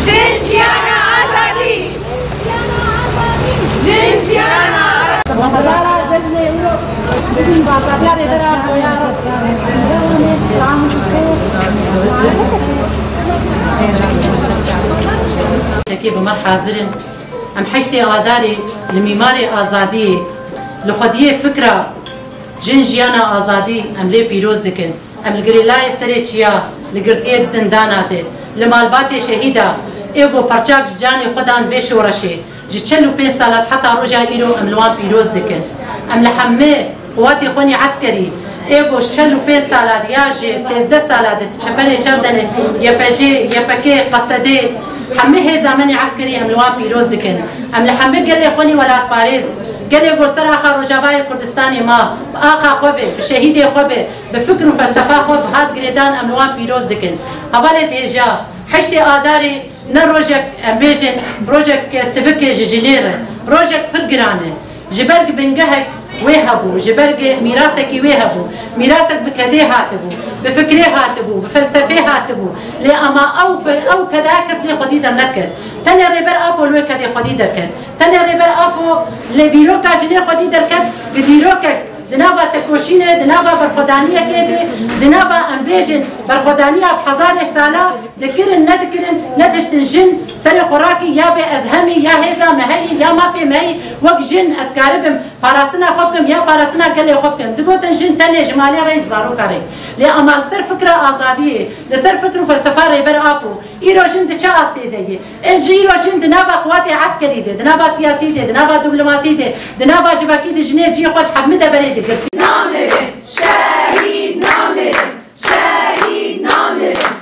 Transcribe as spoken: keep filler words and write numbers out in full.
Jin jiyana azadî! Jin jiyana azadî! Yekê bi me hazir in. Em heştê Adarê li mîmarê azadiyê, li xwediyê fikra jin jiyana azadî em lê pîroz dikin. Em li girêlayê serê çiya, li girtiyê di zindana de, li malbatê şehîda, ê ku perçak ji canê xwe dan vê şoreşê, ji çel û pênc salat heta roja îro em li wan pîroz dikin. Em li hemê quwatê xwe nî eskerî, ê ku ji çel û pênc salat ya ji sêzdeh salat di çeperê şer de ne, Y P G, Y P G, Qesedê, hemê hêza me nî eskerî em li wan pîroz dikin. Em li hemê gelê xwe nî welatparêz, gelê ku li ser axa Rojavayê Kurdistanê ma, bi axa xwe be, bi şehîdê xwe be, bi fikr û felsefa xwe bi hat girêdan em li wan pîroz dikin. Hevalê dihêja, heştê Adarê ne rojek, em bêjin, rojek sivikê ji jinê re, rojek pir giran e. Ji ber ku bingehek wê hebû, ji ber ku mîrasekî wê hebû, mîrasek bi kedê hatibû, bi fikrê hatibû, bi felsefê hatibû. Lê ama ew fe-, ew keda kes lê xwedî derneket. Tenê Rêber Apo li wê kedê xwedî derket. Tenê Rêber Apo li dîroka jinê xwedî derket, bi dîrokek di nava tekoşînê, di nava berxwedaniyekê de, di nava, em bêjin, berxwedaniya bi hezarê sala dikirin, nedikirin, netiştin jin serê xwe rakî, ya bê ez hemî, ya hêza me heyî, ya mafê me heyî, wek jin ez karibim parastina xwe bikim, ya parastina gelê xwe bikim. Digotin jin tenê ji malê re, ji zaroka re. Lê ama li ser fikra azadiyê, li ser fikr û felsefa Rêber Apo, îro jin di çi astê de ye? Ê ji îro jin di nava quwatê eskerî de, di nava siyasî de, di nava diplomasî de, di nava civakî de jinê cihê xwe di hemî deverê de girtî. Namirin, şehîd namirin, şehîd namirin.